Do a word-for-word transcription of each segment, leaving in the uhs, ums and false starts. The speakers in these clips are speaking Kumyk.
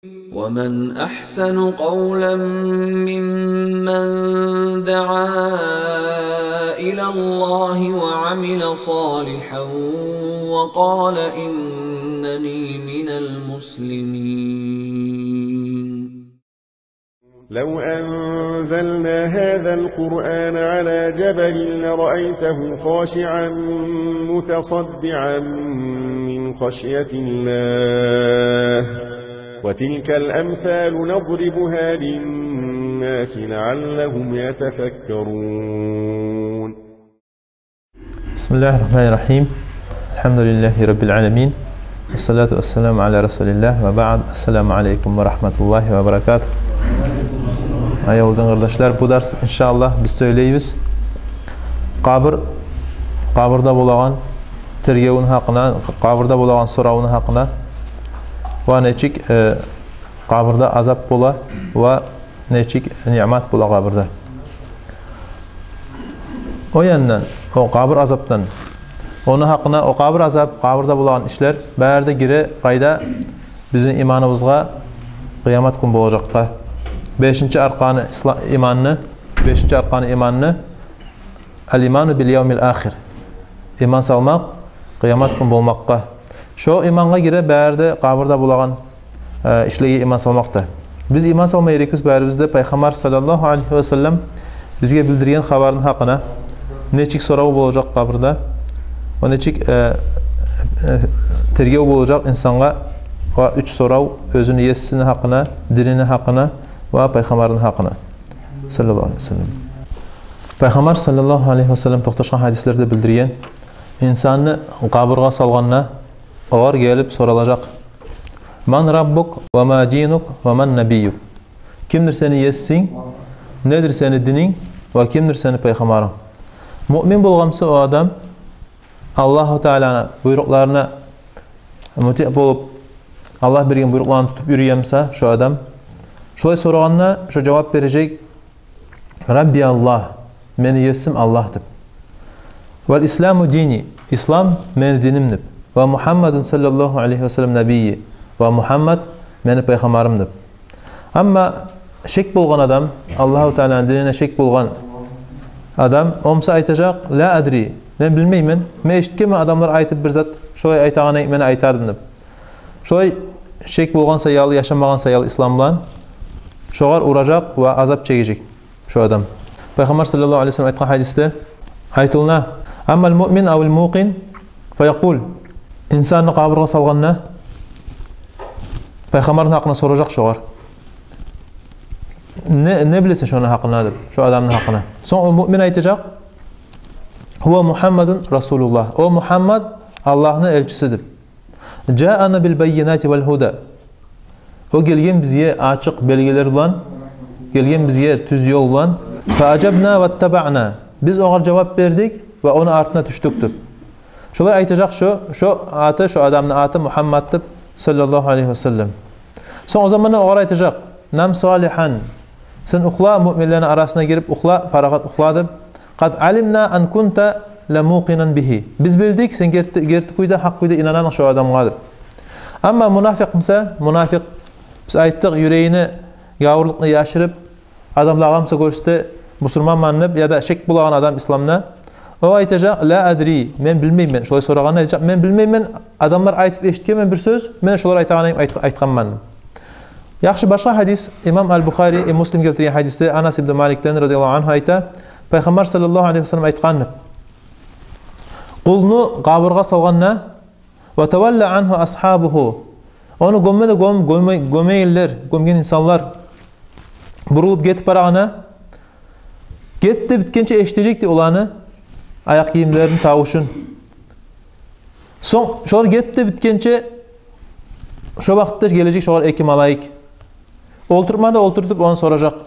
ومن أحسن قولا ممن دعا إلى الله وعمل صالحا وقال إنني من المسلمين. لو أنزلنا هذا القرآن على جبل لرأيته خاشعا متصدعا من خشية الله. وتلك الأمثال نضربها للناس لعلهم يتفكرون. بسم الله الرحمن الرحيم. الحمد لله رب العالمين. والصلاة والسلام على رسول الله وبعد. السلام عليكم ورحمة الله وبركاته. Аявлу дин къардашлар, бу дарс, иншааллагь, биз сёйлейбиз къабыр, къабырда болагъан тергевню гьакъына, къабырда болагъан соравну гьакъына. Ва нечик, э, къабырда азап бола, ва нечик ниъмат бола къабырда. О яндан, о къабыр азапдан, ону гьакъына, о къабыр азап, къабырда болагъан ишлер бары да гире къайда? Бизин иманыбызгъа, къыямат гюн болажакъгъа. Бешинчи арканы исла-, иманны, бешинчи арканы иманны, الإيمان باليوم الآخر. Иман салмакъ къыямат гюн болмакъгъа. Шо имангъа гире бары да къабырда болагъан, э, ишлеге иман салмакъ да. Биз иман салма герекбиз барыбыз да Пайхаммар саллаллагьу алайгьи ва саллам бизге билдирген хабарны гьакъына, нечик сорав болажакъ къабырда, о нечик, э, э, тергев болажакъ инсангъа, ва уьч сорав: оьзюню есини гьакъына, динини гьакъына ва Пайхаммарны гьакъына. Саллаллагьу алайгьи ва саллам. Пайхаммар саллаллагьу алайгьи ва саллам токъташгъан гьадислерде билдирген, инсанны къабыргъа салгъанда, огъар гелип соралажакъ: من ربك وما دينك ومن نبيك. Кимдир сени есинг, недир сени дининг ва кимдир сени пайхаммарынг? Муъмин болгъан буса о адам, Аллагьу Тааланы буйрукъларына мутиъ болуп, Аллагь берген буйрукъланы тутуп юрюген буса шо адам, шолай сорагъанда, шо жавап бережек: ربي الله, мени есим Аллагь деп. والإسلام ديني, ислам мени диним деп. ومحمد صلى الله عليه وسلم نبيي, ва Мугьаммад мени пайхаммарым деп. Амма шек болгъан адам, Аллагьу Тааланы динине шек болгъан адам, о буса айтажакъ: لا أدري, мен билмеймен. Мен эшитгенмен, адамлар айтып бир зат, шолай айтагъан экен, мен айтадым деп. Шолай шек болгъан саялы, яшамагъан саялы ислам булан, шогъар уражакъ ва азап чегежек шо адам. Пайхаммар саллаллагьу алайгьи ва саллам айтгъан гьадисде айтылына: أما المؤمن أو الموقن فيقول. Инсанны къабыргъа салгъанда, пайхаммарны гьакъына соражакъ шогъар: не, не билесен шону гьакъына деп, шо адамны гьакъына. Сонг о муъмин айтажакъ: هو محمد رسول الله. О Мугьаммад Аллагьны элчиси деп. جاءنا بالبينات والهدى. О гелген бизге ачыкъ белгилер булан, гелген бизге тюз ёл булан. فأجبنا واتبعنا. Биз огъар жавап бердик ва ону артына тюшдюк деп. Шолай айтажакъ шо, шо аты, шо адамны аты Мугьаммад деп, саллаллагьу алайгьи ва саллам. Сонг о заманда огъар айтажакъ: نم صالحا. Сен юхла, муъминлени арасына гирип юхла, парахат юхла деп. قد علمنا أن كنت لموقنا به. Биз билдик, сен герти, герти кюйде, гьакъ кюйде инанасынг шо адамгъа деп. Амма мунафикъ буса, мунафикъ, биз айтдыкъ, юрегине гавурлукъну яшырып, адамлагъа буса гёрсете, бусурманман деп, яда шек болагъан адам исламда. О айтажакъ: لا أدري, мен билмеймен. Шолай сорагъанда айтажакъ: мен билмеймен, адамлар айтып эшитгенмен бир сёз, мен шолар айтагъан экен, айт-, айтгъанман. Яхшы, башгъа гьадис, имам Аль-Бухари, э, Муслим гелтирген гьадисде Анас ибн Маликден, радияллагьу ангьу, айта, Пайхаммар саллаллагьу алайгьи ва саллам айтгъан: къулну къабыргъа салгъанда, وتولى عنه أصحابه. Ону гёмме де гём-, гёме-, гёмегенлер, гёмген инсанлар бурулуп гетип барагъанда, гетди битгенче эшитежек дей оланы аякъ гийимлерини тавушун. Сонг шолар гетди битгенче, шо вакътда гележек шогъар эки малайик. Олтуртма да олтуртуп, ону соражакъ: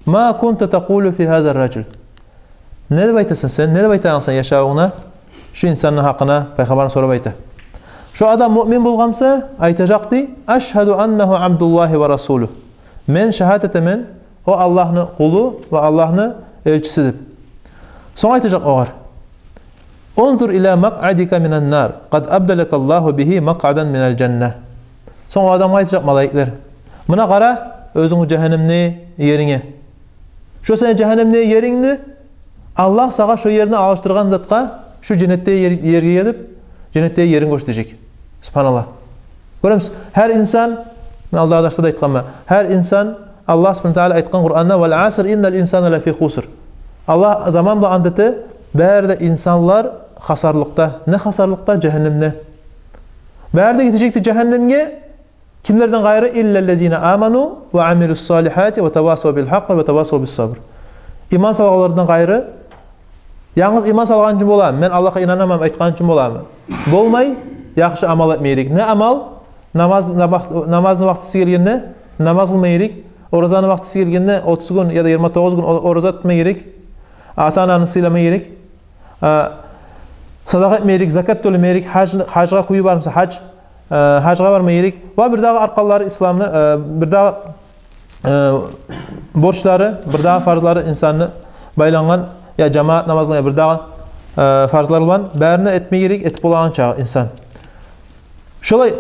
ما كنت تقول في هذا الرجل. Не деп айтасан сен, не деп айтагъансан яшавунгда шу инсанны гьакъына? Пайхаммарны сорап айта. Шо адам муъмин болгъан буса, айтажакъ дей: أشهد أنه عبد الله ورسوله. Мен шагьат этемен, о Аллагьны къулу ва Аллагьны элчиси деп. Сонг айтажакъ огъар: انظر إلى مقعدك من النار قد أبدلك الله به مقعدا من الجنة. Сонг о адамгъа айтажакъ малайиклер: Муна къара оьзюнгню жагьаннемни еринге. Шо сени жагьаннемни ерингди, Аллагь сагъа шо ерни алышдыргъан затгъа, шо женнетде ер-, ерге гелип, женнетде ерин гёрсетежек. Субгьаналлагь. Гёремисиз, гьар инсан, мен алдагъы дарсда да айтгъанман, гьар инсан, Аллагь субгьанагьу ва таала айтгъан Къуранда: «Вал аср, иннал инсана лафи хуср». Аллагь заман булан ант эте, бары да инсанлар хасарлыкъда. Не хасарлыкъда? Жагьаннемде. Бары да гетежекди жагьаннемге. Кимлерден къайры? «Иллаллазина аману ва амилус салихати ва тавасав бил гьакъкъи ва тавасав бис сабр». Иман салгъанлардан къайры. Янгыз иман салгъан учун боламы, мен Аллагьгъа инанаман айтгъан учун боламы? Болмай. Яхшы амал этме герек. Не амал? Намаз, намаз, намазны вакътиси гелгенде намаз къылма герек. Оразаны вакътиси гелгенде отуз гюн яда йигирма тогъуз гюн о-, ораза тутма герек. Ата-ананы сыйлама герек. Э, садагъа этме герек, закат тёлеме герек, гьаж-, гьажгъа кюю бар буса, гьаж, э, гьажгъа барма герек. Ва бирдагъы арканлары исламны, э, бирдагъы, э, борчлары, бирдагъы фарзлары инсанны байлангъан, я жамаат намазлар, я бирдагъы, э, фарзлар булан, барын да этме герек, этип болагъан чакъы инсан. Шолай,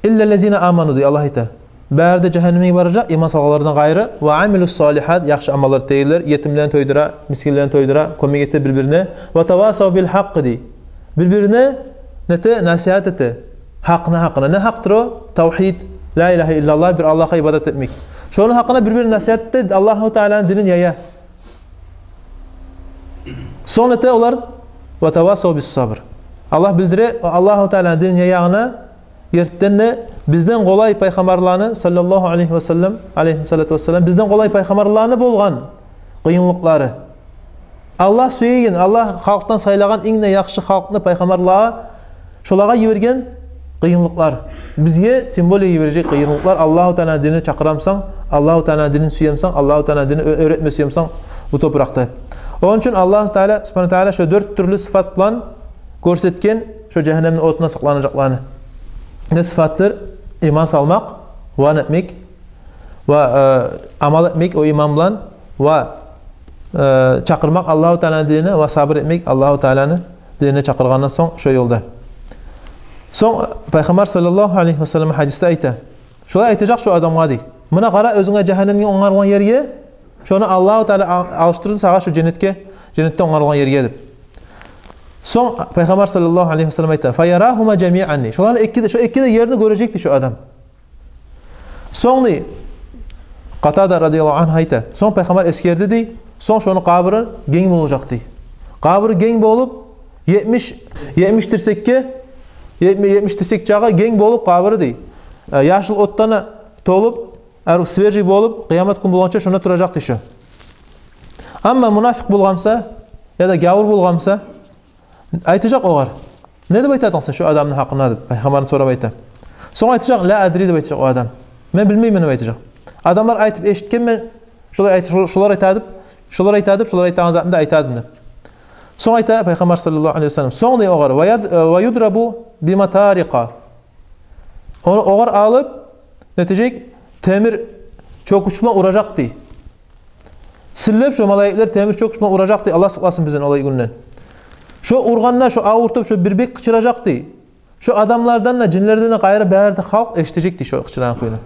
«Иллаллазина аману», – дей Аллагь, айта. Бары да жагьаннемге баражакъ иман салгъанлардан къайры. «Ва амилус салихат», яхшы амаллар этегенлер, етимлени тойдура, мискинлени тойдура, кёмек эте бир-бирине. «Ва тавасав бил гьакъкъи», – дей. Бир-бирине нете, насигьат эте. Гьакъны гьакъына. Не гьакъдыр о? Тавгьид, ла илагьа иллаллагь, бир Аллагьгъа ибадат этмек. Шону гьакъына бир-бирине насигьат эте, Аллагьу Тааланы динин яя. Сонг эте олар: «Ва тавасав бис сабр». Аллагь билдире, Аллагьу Тааланы динин яягъанда, гертиден де, бизден къолай пайхаммарланы, саллаллагьу алайгьи ва саллам, алайгьи салату ва саллам, бизден къолай пайхаммарланы болгъан къыйынлыкълары. Аллагь сюеген, Аллагь халкъдан сайлагъан инг де яхшы халкъны пайхаммарлагъа, шолагъа йиберген къыйынлыкълар. Бизге тем более йибережек къыйынлыкълар. Аллагьу Тааланы динине чакъырамсан, Аллагьу Тааланы динин сюемсен, Аллагьу Тааланы динин оь-, оьретме сюемсен бу топуракъда. Ону учун Аллагьу Таала, субгьанагьу ва таала, шо дёрт тюрлю сыфат булан гёрсетген шо жагьаннемни отундан сакъланажакъланы. Не сыфатдыр? Иман салмакъ, ва не этмек, ва, э, амал этмек о иман булан, ва, э, чакъырмакъ Аллагьу Тааланы динине, ва сабур этмек Аллагьу Тааланы динине чакъыргъандан сонг шо ёлда. Сонг Пайхаммар саллаллагьу алайгьи ва саллам гьадисде айта: «Шолай айтажакъ шо адамгъа, – дей, – муна къара оьзюнге жагьаннемге онгарылгъан ерге, шону Аллагьу Таала ал-, алышдырды сагъа шо женнетге, женнетде онгарылгъан ерге», – деп. Сонг Пайхаммар саллаллагьу алайгьи ва саллам айта: «Фаярагьума жамиан», – дей. Шоланы эки де, шо эки де ерни гёрежек, дей, шо адам. Сонг, дей, Къатада радияллагьу ангьу айта: «Сонг Пайхаммар эсгерди, – дей, – сонг шону къабуру генг болажакъ, – дей. – Къабуру генг болуп, етмиш, етмиш тирсекге, етми-, етмиш тирсек чакъы генг болуп къабуру, – дей. – Э, яшыл отдан толуп, арив свежий болуп, къыямат гюн болгъанча шонда туражакъ, – дей, – шо. Амма мунафикъ болгъан буса, яда гявур болгъан буса, айтажакъ огъар: „Не деп айтадынг сен шо адамны гьакъында?“ – деп, Пайхаммардан сорап айта. Сонг айтажакъ: „Ла адри“, – деп айтажакъ о адам. „Мен билмеймен“, – деп айтажакъ. – Адамлар айтып эшитген мен, шолай айт-, шо-, шолар айта деп, шолар айта деп, шолар айтагъан затын да айтадым“, – деп. Сонг айта Пайхаммар саллаллагьу алайгьи ва саллам: «Сонг, – дей, – огъар, ва яд-, ва юдрабу би матарикъа». Ону огъар алып, нетежек, темир чёкюч булан уражакъ, – дей. – Силлеп шо малайиклер темир чёкюч булан уражакъ, – дей. – Аллагь сакъласын бизин олай гюнден. Шо ургъанда, шо авуртуп, шо бир бек къычыражакъ, – дей. – Шо адамлардан да, жинлерден де къайры бары да халкъ эшитежек, – дей, – шо къычырагъан кюйню.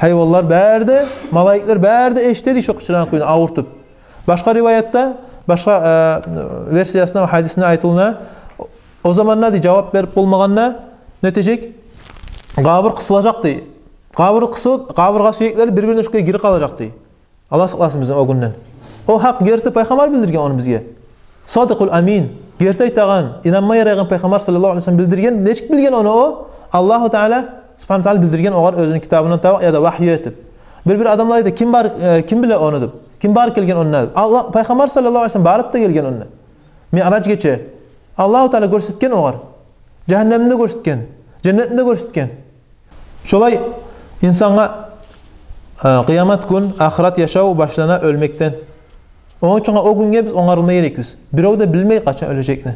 Гьайванлар бары да, малайиклер бары да эшите, – дей, – шо къычырагъан кюйню авуртуп». Башгъа риваятда, башгъа, э, версиясында, гьадисинде айтылына: «О заманда, – дей, – жавап берип болмагъанда, нетежек, къабур къысылажакъ, – дей. – Къабур къысылып, къабургъа сюеклери бир-бирине шулай гирип къалажакъ», – дей. Аллагь сакъласын бизин о гюнден. О гьакъ, герти, Пайхаммар билдирген ону бизге. Садикъул амин. Герти айтагъан, инанма ярайгъан Пайхаммар саллаллагьу алайгьи ва саллам билдирген, нечик билген ону о? Аллагьу Таала, субгьанагьу ва таала билдирген огъар оьзюню китабындан таба яда вагью этип. Бир-бир адамлар айта: «Ким бар, э, ким биле ону?» – деп. «Ким барып гелген онда?» – деп. Аллагь, Пайхаммар саллаллагьу алайгьи ва саллам барып да гелген онда. Миъраж гече. Аллагьу Таала гёрсетген огъар. Жагьаннемни де гёрсетген, женнетни де гёрсетген. Шолай инсангъа, э, къыямат гюн, ахырат яшав башлана оьлмекден. Ону учун о гюнге биз онгарылма герекбиз. Бирев де билмей къачан оьлежекни.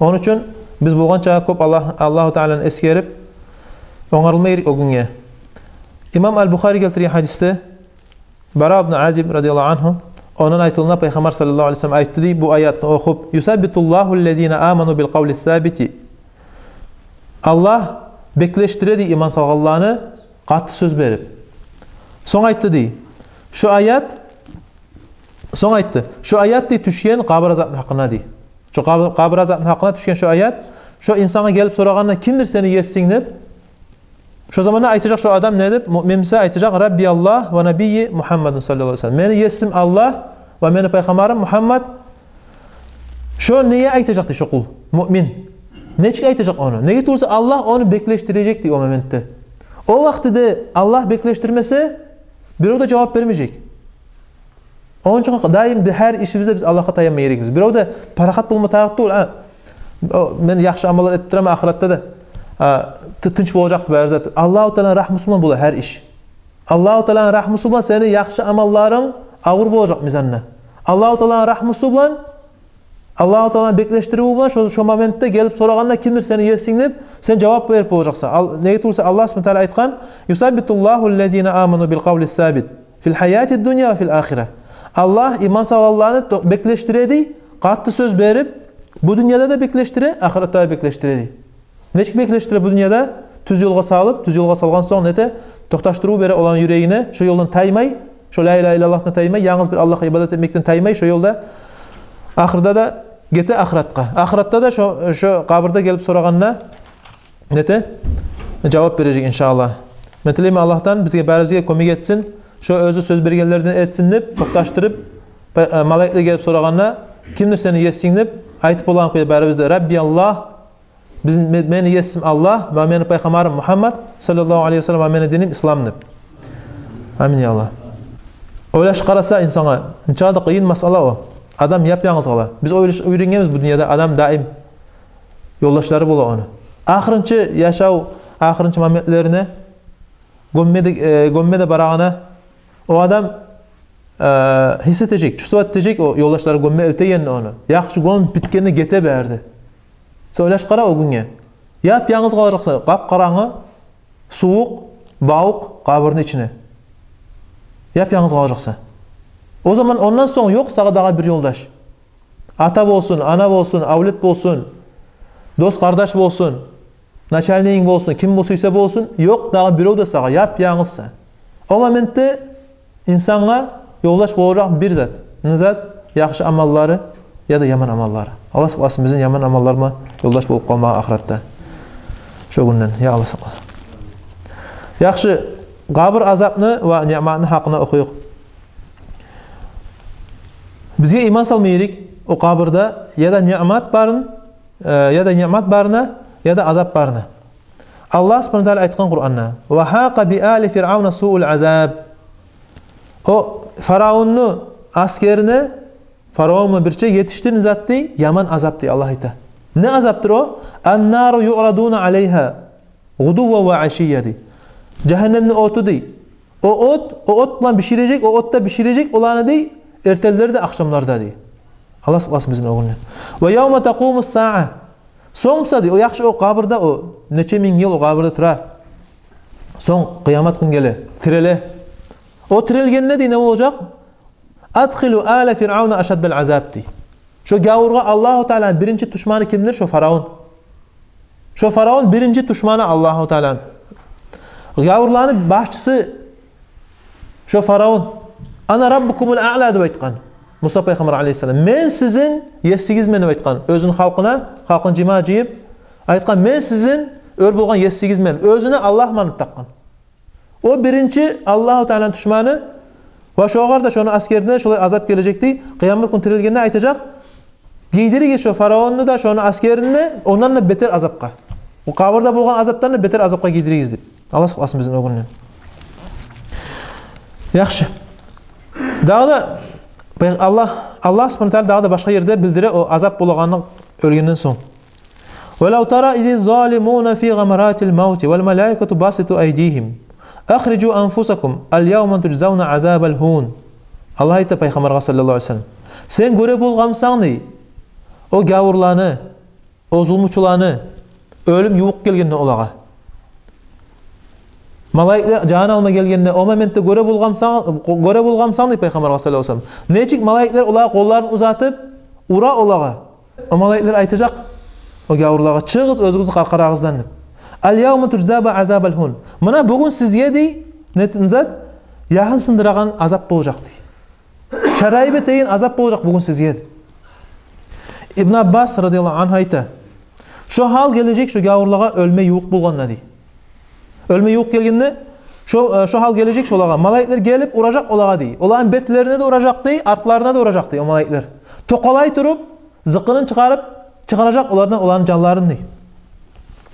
Ону учун биз болгъанча кёп Аллагь, Аллагьу Тааланы эсгерип, онгарылма герек о гюнге. Имам Аль-Бухари гелтирген гьадисде, Бара ибну Азиб радияллагьу ангьу, ондан айтылына, Пайхаммар саллаллагьу алайгьи ва саллам айтды, дей, бу аятны охуп: «Юсаббитуллагьу ллазина аману бил къавли ссабити». Аллагь беклешдире, дей, иман салгъанланы къатты сёз берип. Сонг айтды дей, шо аят, сонг айтды, шо аят дей тюшген къабыр азапны гьакъына дей. Шо къабыр, къабыр азапны гьакъына тюшген шо аят, шо инсангъа гелип сорагъанда: «Кимдир сени есинг?» — деп. Шо заманда айтажакъ шо адам не деп? Муъмин буса айтажакъ: «Рабби Аллагь ва набийи Мугьаммадун саллаллагьу алайгьи ва саллам». Мени есим Аллагь ва мени пайхаммарым Мугьаммад. Шо неге айтажакъ дей шо къул, муъмин? Нечик айтажакъ ону? Неге тюгюл буса Аллагь ону беклешдирежек дей о моментде. О вакътиде Аллагь беклешдирмесе, бирев де жавап бермежек. Ону учун даим би-, гьар ишибизде биз Аллагьгъа таянма герекбиз. Бирев де парахат болма тарыкъ тюгюл, а, о, мен яхшы амаллар этип тураман, ахыратда да, а, ты-, тынч болажакъ деп, гьар зат. Аллагьу Тааланы рагьмусу булан бола гьар иш. Аллагьу Тааланы рагьмусу булан сени яхшы амалларынг авур болажакъ мизанда. Аллагьу Тааланы рагьмусу булан, Аллагьу Тааланы беклешдириви булан шо, шо моментде гелип сорагъанда: «Кимдир сени есинг?» — деп, сен жавап берип болажакъсан. Ал-, неге тюгюл буса Аллагь субгьанагьу ва таала айтгъан: «Юсаббитуллагьу ллазина аману бил къавли ссабит фил гьаяти ддунья ва фил ахира». Аллагь иман салгъанланы то-, беклешдире дей, къатты сёз берип, бу дюньяда да беклешдире, ахыратда да беклешдире дей. Нечик беклешдире бу дюньяда? Тюз ёлгъа салып, тюз ёлгъа салгъан сонг нете? Токъташдырыв бере оланы юрегине, шо ёлдан таймай, шо ла илагьа иллаллагьдан таймай, янгыз бир Аллагьгъа ибадат этмекден таймай, шо ёлда. Ахырда да гете ахыратгъа. Ахыратда да шо, шо къабырда гелип сорагъанда нете? Жавап бережек, иншааллагь. Мен тилеймен Аллагьдан бизге, барыбызгъа кёмек этсин. Шо оьзю сёз бергенлерден этсин деп, токъташдырып, па-, э, малайиклер гелип сорагъанда: «Кимдир сени есинг?» — деп айтып болагъан кюйде барыбыз да: «Рабби Аллагь, биз, ме-, мени есим Аллагь ва мени пайхаммарым Мугьаммад саллаллагьу алайгьи ва саллам ва мени диним ислам», — деп. Амин, я Аллагь. Ойлашып къараса инсангъа, нечакъы да къыйын масъала о. Адам яп-янгыз къала. Биз ойлаш-, уьйренгенбиз бу дюньяда адам даим ёлдашлары бола ону. Ахырынчы яшав, ахырынчы моментлерине, гёмме де, э, гёмме де барагъанда, о адам, э, гьис этежек, чувствовать этежек о ёлдашлары гёмме элтегенни ону. Яхшы гёмюп битгенни гете берди. Сен ойлашып къара о гюнге. Яп-янгыз къалажакъсан, къап-къарангы, сувукъ, бавукъ къабырны ичине. Яп-янгыз къалажакъсан. О заман ондан сонг ёкъ сагъа дагъы бир ёлдаш. Ата болсун, ана болсун, авлет болсун, дос-къардаш болсун, начальнигинг болсун, ким бу сюйсе болсун, ёкъ дагъы бирев де сагъа, яп-янгызсан. О моментде инсангъа ёлдаш болажакъ бир зат. Не зат? Яхшы амаллары яда яман амаллары. Аллагь сакъласын бизин яман амаллар булан ёлдаш болуп къалмагъа ахыратда. Шо гюнден, я Аллагь, сакъла. Яхшы, къабыр азапны ва ниъматны гьакъына охуюкъ. Бизге иман салма герек о къабырда яда ниъмат барын, э, яда ниъмат барына, яда азап барына. Аллагь субгьанагьу ва таала айтгъан Къуранда: «Ва гьакъа би али фиръавна суул азаб». О фараонну аскерине, фараон булан бирче етишди не зат дей? Яман азап дей, Аллагь айта. Не азапдыр о? «Аннару юърадуна алайгьа гъудувван ва ашийя», — дей. Жагьаннемни оту дей. О от, о от булан биширежек, о отда биширежек оланы дей, эртенлер де, ахшамлар да дей. Аллагь сакъласын бизин о гюнден. «Ва явма такъуму ссаа». Сонг буса дей, о яхшы, о къабырда, о нече минг йыл о къабырда тура. Сонг къыямат гюн геле, тириле. О тирилгенде дей не болажакъ? «Адхилу ала фиръавна ашаддал азаб», — дей. Шо гавургъа Аллагьу Тааланы биринчи душманы кимдир? Шо фараон. Шо фараон биринчи душманы Аллагьу Тааланы. Гавурланы башчысы шо фараон. «Ана раббукумул аъла», — деп айтгъан Муса пайхаммар алайгьиссалам. «Мен сизин есигизмен», — деп айтгъан. Оьзюню халкъына, халкъын жыйма жыйып айтгъан: «Мен сизин оьр болгъан есигизмен». Оьзюню Аллагь манып такъгъан. О биринчи Аллагьу Тааланы душманы, ва шогъар да, шону аскерине шолай азап гележек дей. Къыямат гюн тирилгенде айтажакъ: «Гийдиригиз шо фараонну да, шону аскерин де ондан да бетер азапгъа. О къабырда болгъан азапдан да бетер азапгъа гийдиригиз», — деп. Аллагь сакъласын бизин о гюнден. Яхшы. Дагъы да пай-, Аллагь, Аллагь субгьанагьу ва таала дагъы да башгъа ерде билдире о азап болагъанны оьлгенден сонг. «Ва лав тара изи залимуна фи гъамаратил мавти вал малаикату баситу айдигьим ахрижу анфусакум ал явма тужзавна азабал гьун». Аллагь айта пайхаммаргъа саллаллагьу алайгьи ва саллам: «Сен гёре болгъамсан, — дей, — о гавурланы, о зулмучуланы, оьлюм ювукъ гелгенде олагъа. Малайиклер жан алма гелгенде, о моментде гёре болгъамсан, гёре болгъамсан, — дей пайхаммаргъа саллаллагьу алайгьи ва саллам, — нечик малайиклер олагъа къолларын узатып, ура олагъа». О малайиклер айтажакъ о гавурлагъа: «Чыгъыгъыз оьзюгюзню къаркъарагъыздан», — деп. «Ал явма тужзавна азабал гьун». Муна бугюн сизге, дей, не зат? ягьын сындырагъан азап болажакъ дей. Шарайып этеген азап болажакъ бугюн сизге деп. Ибн Аббас радияллагьу аньгьу айта: «Шо гьал гележек шо гявурлагъа оьлме ювукъ болгъанда», — дей. Оьлме ювукъ гелгенде, шо, э, шо гьал гележек шолагъа. Малайиклер гелип уражакъ олагъа дей. Оланы бетлерине де уражакъ дей, артларына да уражакъ дей о малайиклер. Токъалай туруп, зыкъынын чыгъарып, чыгъаражакъ олардан оланы жанларын дей.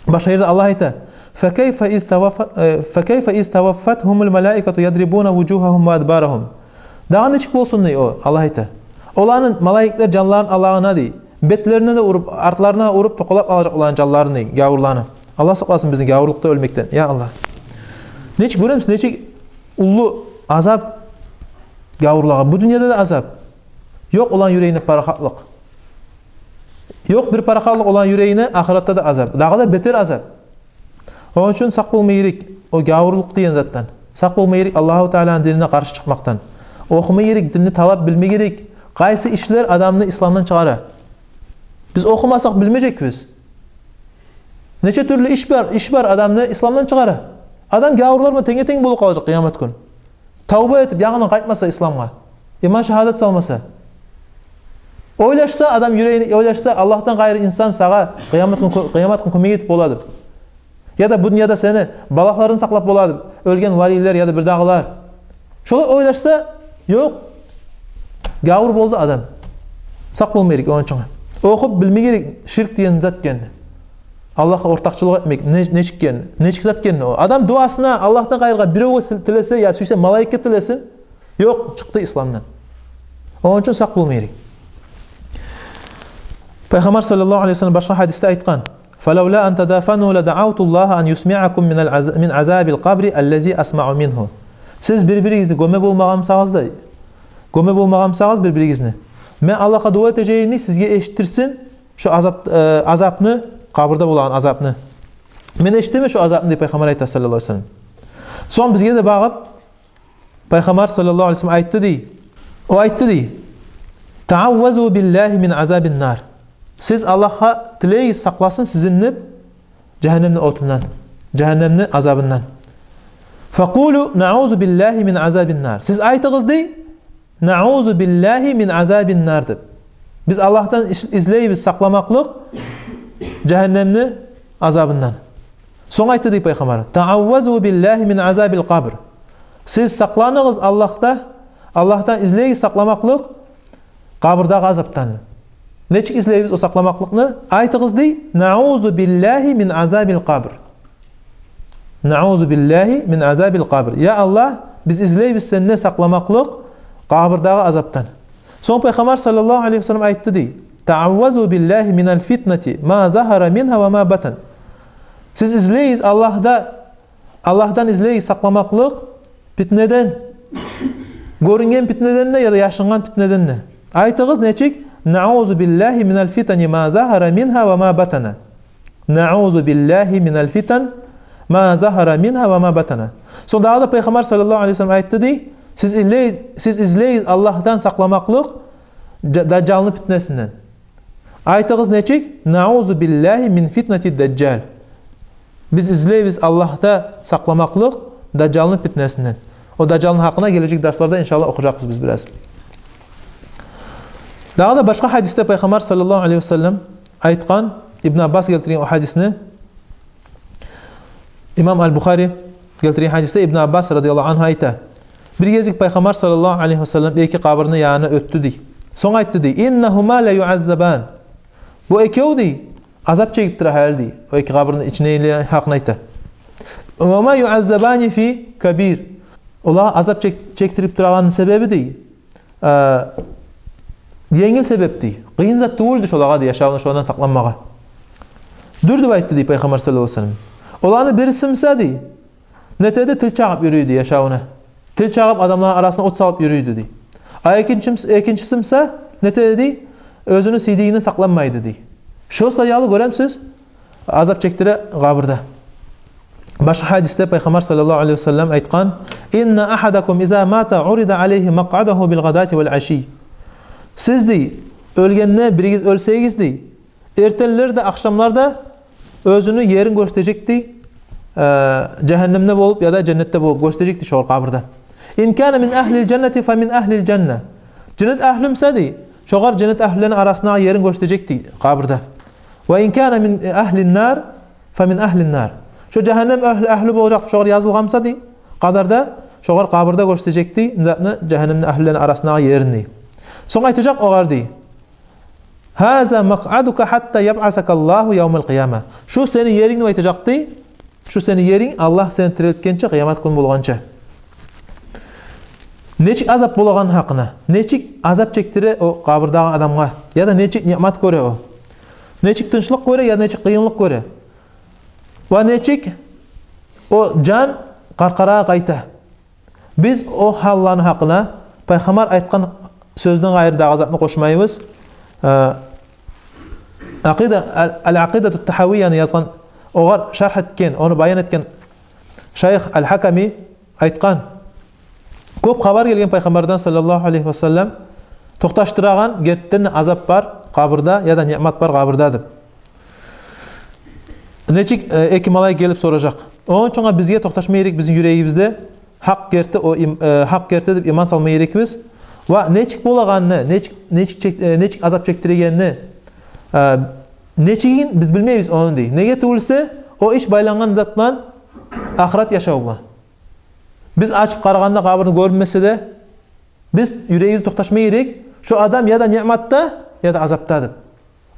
Башгъа ерде Аллагь айта: «Факайфа из таваффа-, э, факайфа из таваффатгьумул малаикату ядрибуна вужугьагьум ва адбарагьум». Дагъы нечик болсун дей о, Аллагь айта. Оланы малайиклер жанларын алагъанда дей, бетлерине де уруп, артларына уруп, токъалап алажакъ оланы жанларын дей, гявурланы. Аллагь сакъласын бизин гявурлукъда оьлмекден, я Аллагь. Нечик, гёремисиз, нечик уллу азап гявурлагъа, бу дюньяда да азап. Ёкъ оланы юрегине парахатлыкъ. Ёкъ бир парахатлыкъ оланы юрегине, ахыратда да азап. Дагъы да бетер азап. Ону учун сакъ болма герек о гявурлукъ деген затдан. Сакъ болма герек Аллагьу Тааланы динине къаршы чыкъмакъдан. Охума герек, динни талап билме герек. Къайсы ишлер адамны исламдан чыгъара? Биз охумасакъ билмежекбиз. Нече тюрлю иш бар, иш бар адамны исламдан чыгъара. Адам гявурлар булан тенге-тенг болуп къалажакъ къыямат гюн. Тавба этип, янгыдан къайтмаса исламгъа, иман шагьадат салмаса. Ойлашса адам юрегине, ойлашса, Аллагьдан къайры инсан сагъа къыямат гюн кё-, къыямат гюн кёмек этип бола деп. Яда бу дюньяда сени балагьлардан сакълап бола деп оьлген валийлер яда бирдагъылар. Шолай ойлашса, ёкъ, гявур болду адам. Сакъ болма герек ону учун. Охуп билме герек ширк деген зат экенни. Аллагьгъа ортакъчылыкъ этмек не-, нечик экенни, нечик зат экенни о. Адам дуасына Аллагьдан къайрыгъа биревге сил-, тилесе, я сюйсе малайикге тилесин, ёкъ, чыкъды исламдан. Ону учун сакъ болма герек. Пайхаммар саллаллагьу алайгьи ва саллам башгъа гьадисде айтгъан: «Фалавла ан тадафану ла даавтуллагьа ан юсмиакум минал аз-, мин азабил къабри аллази асмаъу мингьу». Сиз бир-биригизни гёме болмагъан бусагъыз да, гёме болмагъан бусагъыз бир-биригизни, мен Аллагьгъа дуа этежек эдим сизге эшитдирсин шо азап, э, азапны, къабурда болагъан азапны. Мен эшитемен шо азапны, дей Пайхаммар айта саллаллагьу алайгьи ва саллам. Сонг бизге де багъып, Пайхаммар саллаллагьу алайгьи ва саллам айтды дей. О айтды дей: «Тааввазу биллагьи мин азабин нар». Сиз Аллагьгъа тилейгиз, сакъласын сизин деп жагьаннемни отундан, жагьаннемни азабындан. «Факъулу наузу биллагьи мин азабин нар». Сиз айтыгъыз дей: «Наузу биллагьи мин азабин нар», — деп. Биз Аллагьдан иш-, излейбиз сакъламакълыкъ жагьаннемни азабындан. Сонг айтды дей Пайхаммар: «Тааввазу биллагьи мин азабил къабр». Сиз сакъланыгъыз Аллагьда, Аллагьдан излейгиз сакъламакълыкъ къабурдагъы азапдан. Нечик излейбиз о сакъламакълыкъны? Айтыгъыз дей: «Наузу биллагьи мин азабил къабр». «Наузу биллагьи мин азабил къабр». Я Аллагь, биз излейбиз сенден сакъламакълыкъ къабурдагъы азапдан. Сонг Пайхаммар саллаллагьу алайгьи ва саллам айтды дей: «Тааввазу биллагьи минал фитнати ма загьара мингьа ва ма батан». Сиз излейгиз Аллагьда, Аллагьдан излейгиз сакъламакълыкъ питнеден, гёрюнген питнеден де, яда яшынгъан питнеден де. Айтыгъыз нечик: «Наузу биллагьи минал фитани ма загьара мингьа ва ма батана». «Наузу биллагьи минал фитан ма загьара мингьа ва ма батана». Сонг дагъы да Пайхаммар саллаллагьу алайгьи ва саллам айтды дей: «Сиз излей-, сиз излейгиз Аллагьдан сакъламакълыкъ жа-, дажжалны питнесинден». Айтыгъыз нечик: «Наузу биллагьи мин фитнати дажжал». Биз излейбиз Аллагьда сакъламакълыкъ дажжалны питнесинден. О дажжалны гьакъына гележек дарсларда, иншаллагь, охужакъбыз биз бираз. Дагъы да башгъа гьадисде Пайхаммар саллаллагьу алайгьи ва саллам айтгъан, Ибн Аббас гелтирген о гьадисни, имам Аль-Бухари гелтирген гьадисде Ибн Аббас радияллагьу аньгьу айта: «Бир гезик Пайхаммар саллаллагьу алайгьи ва саллам эки къабурну янына оьтдю», — дей. Сонг айтды дей: «Иннагьума ла юаззабан». Бу экев дей, азап чегип тура гьали дей, о эки къабурну ичиндегилер гьакъын айта. «Ва ма юаззабани фи кабир». Олагъа азап чек-, чекдирип турагъанны себеби дей, э, енгил себеп дей. Къыйын зат тюгюл дей шолагъа дей, яшавунда шондан сакъланмагъа. Дюр деп айтды дей Пайхаммар саллаллагьу алайгьи ва саллам. Оланы бириси буса дей, нетеди, тил чагъып юрюйдю яшавунда. Тил чагъып адамланы арасына от салып юрюйдю дей. А экинчи-, экинчиси буса нетеди дей, оьзюню сийдигинден сакъланмайды дей. Шо саялы, гёремисиз, азап чекдире къабурда. Башгъа гьадисде Пайхаммар саллаллагьу алайгьи ва саллам айтгъан: «Инна агьадакум иза мата урида алайгьи макъадагьу бил гъадати вал аший». Сиз дей, оьлгенде, биригиз оьлсегиз дей, эртенлер де, ахшамлар да оьзюню ерин гёрсетежек дей, э, жагьаннемде болуп яда женнетде болуп гёрсетежек дей шогъар къабурда. «Ин кана мин агьлил жаннати фа мин агьлил жанна». Женнет агьлюмсе дей, шогъар женнет агьлюлени арасындагъы ерин гёрсетежек дей къабурда. «Ва ин кана мин агьлин нар фа мин агьлин нар». Шо жагьаннам агьлю, агьлю болажакъ деп шогъар язылгъанмуса дей къадарда, шогъар къабурда гёрсетежек дей затны, жагьаннамны агьлюлени арасындагъы ерин дей. Сонг айтажакъ огъар дей: «Гьаза макъадука гьатта ябъасака Аллагьу явмал къияма». Шу сени еринг деп айтажакъ дей. Шу сени еринг Аллагь сени тирилтгенче, къыямат гюн болгъанча. Нечик азап болагъаны гьакъына, нечик азап чекдире о къабурдагъы адамгъа, яда нечик ниъмат гёре о, нечик тынчлыкъ гёре, яда нечик къыйынлыкъ гёре, ва нечик о жан къаркъарагъа къайта. Биз о гьалланы гьакъына пайхаммар айтгъан сёзден къайры дагъы затны къошмайбыз. Э, Акъида, ал-, Ал-Акъидату Тагьавияны язгъан, огъар шаргь этген, ону баян этген шайх Ал-Гьаками айтгъан: кёп хабар гелген пайхаммардан, саллаллагьу алайгьи ва саллам, токъташдырагъан гертиден де азап бар къабурда, яда ниъмат бар къабурда деп. Нечик, э, эки малайик гелип соражакъ. Ону учун бизге токъташма герек бизин юрегибизде гьакъ герти, о им-, э, гьакъ герти деп иман салма герекбиз. Ва нечик болагъанны, нечик, нечик чек-, э, нечик азап чекдирегенни, э, нечигин биз билмейбиз ону дей. Неге тюгюлсе, о иш байлангъан зат булан, ахырат яшав булан. Биз ачып къарагъанда къабурну гёрюнмесе де, биз юрегибиз токъташма герек, шо адам яда ниъматда, яда азапда деп.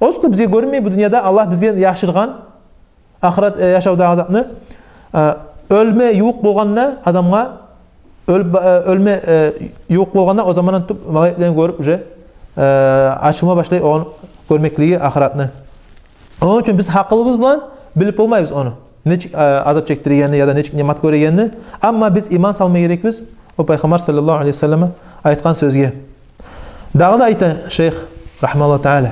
Озокъда, бизге гёрюнмей бу дюньяда, Аллагь бизден яшыргъан ахырат, э, яшавдагъы затны. Э, оьлме ювукъ болгъанда адамгъа, оьл-, э, оьлме, э, ювукъ болгъанда, о замандан тутуп малайиклени гёрюп, уже, э, ачылма башлай ону гёрмеклиги ахыратны. Ону учун биз гьакъылыбыз булан билип болмайбыз ону, нечик, э, азап чекдирегенни яда нечик ниъмат гёрегенни. Амма биз иман салма герекбиз о пайхаммар, саллаллагьу алайгьи ва саллам, айтгъан сёзге. Дагъы да айта шайх, рагьимагьуллагьу таала: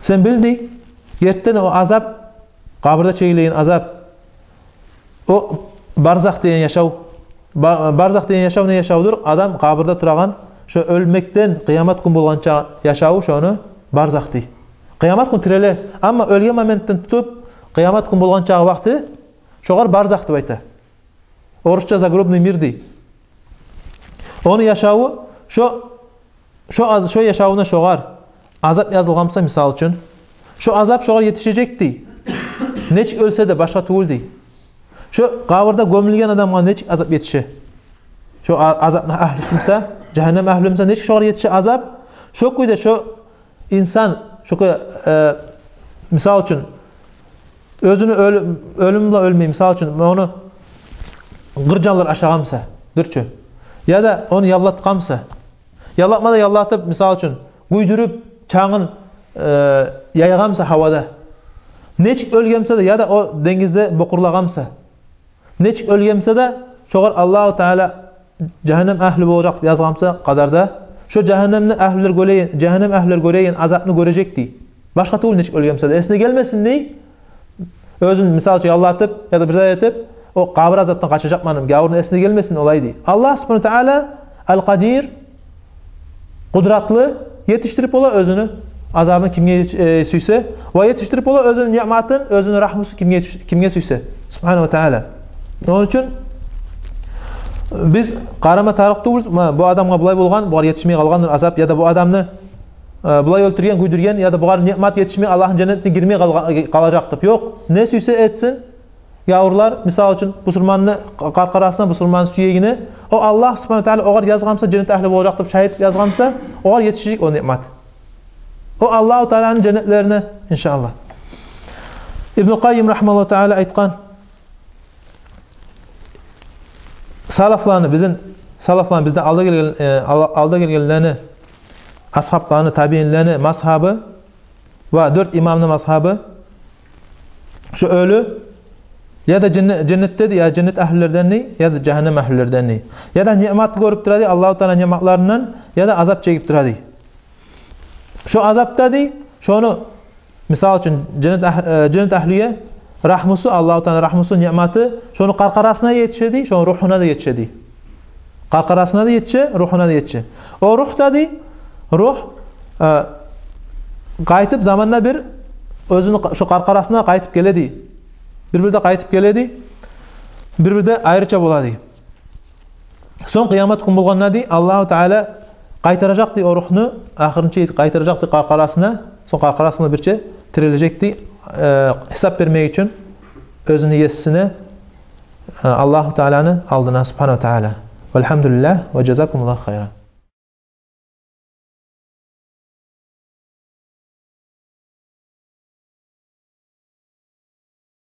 сен бил дей, гертиден о азап, къабурда чегилеген азап, о барзах деген яшав. Ба-, барзах деген яшав не яшавдур? Адам къабурда турагъан, шо оьлмекден къыямат гюн болгъанча яшаву, шону барзах дей. Къыямат гюн тириле, амма оьлген моментден тутуп къыямат гюн болгъанчагъы вакъти, шогъар барзах деп айта. Орусча загробный мир дей. Ону яшаву, шо, шо аз-, шо яшавуна шогъар азап язылгъанмуса, мисал учун, шо азап шогъар етишежек дей. Нечик оьлсе де, башгъа тюгюл дей. Шо къабурда гёмюлген адамгъа нечик азап етише, шо а-, азапны агьлюсюмуса, жагьаннам агьлюмуса, нечик шогъар етише азап, шо кюйде шо инсан, шо кюй, э, мисал учун, оьзюню оьл-, оьлюм булан оьлмей, мисал учун, ону къыр жанлар ашагъанмуса, дюр чю, яда ону яллатгъанмуса, яллатма да яллатып, мисал учун, гюйдюрюп, чангын, э, яйгъанмуса гьавада, нечик оьлгенмусе де, яда о денгизде бокъурлагъанмуса, нечик оьлгенмусе де, шогъар Аллагьу таала жагьаннам агьлю болажакъ деп язгъанмуса къадарда, шо жагьаннамны агьлюлер гёреген, жагьаннам агьлюлер гёреген азапны гёрежек дей. Башгъа тюгюл, нечик оьлгенмусе де. Эсине гелмесин дей, оьзюн, мисал учун, яллатып яда бир зат этип, о къабыр азапдан къачажакъман деп гявурну эсине гелмесин олай дей. Аллагь субгьанагьу ва таала Ал-Къадир, къудратлы, етишдирип бола оьзюню азабын кимге, э, сюйсе, ва етишдирип бола оьзюню ниъматын, оьзюню рагьмусун кимге, кимге сюйсе, субгьанагьу ва таала. Ону учун биз къарама тарыкъ тюгюлбюз, ма, бу адамгъа булай болгъан, бугъар етишмей къалгъандыр азап, яда бу адамны, э, булай оьлтюрген, гюйдюрген, яда бугъар ниъмат етишмей, Аллагьны женнетине гирмей къалгъа-, къалажакъ деп. Ёкъ, не сюйсе этсин, гявурлар, мисал учун, бусурманны къаркъарасына, бусурманны сюегине, о Аллагь субгьанагьу ва таала огъар язгъанмуса, женнет агьлю болажакъ деп шагьитлик язгъанмуса, огъар етишежек о ниъмат. О Аллагьу тааланы женнетлерине, иншааллагь. Ибну Къаййим рагьимагьуллагьу таала айтгъан, салафланы, бизин салафланы, бизден алда гелген, э, ал-, алда гелгенлени, асгьабланы, табиинлени мазгьабы ва дёрт имамны мазгьабы: шо оьлю яда женне-, женнетде дей, яда женнет агьлюлерден дей, яда жагьаннам агьлюлерден дей. Яда ниъмат гёрюп тура дей, Аллагьу таала ниъматларындан, яда азап чегип тура дей. Шо азапда дей, шону, мисал учун, женнет агь-, э, женнет агьлюге рагьмусу, Аллагьу таала рагьмусу, ниъматы шону къаркъарасына етише дей, шону ругьуна да етише дей. Къаркъарасына да етише, ругьуна да етише. О ругь да дей, ругь, э, къайтып заманда бир оьзюню къа-, шо къаркъарасына къайтып геле дей. Бир-бирде къайтып геле дей. Бир-бирде айрыча бола дей. Сонг къыямат гюн болгъанда, дей, Аллагьу Таала къайтаражакъ, дей, о ругьну, ахырынчы къайтаражакъ, дей, къаркъарасына, сонг къаркъарасына бирче тирилежек, дей, э, гьисап бермек учун оьзюню есисине, э, Аллагьу Тааланы алдына, субгьанагьу ва таала. Валгьамдулиллагь ва жазакумуллагьу хайран.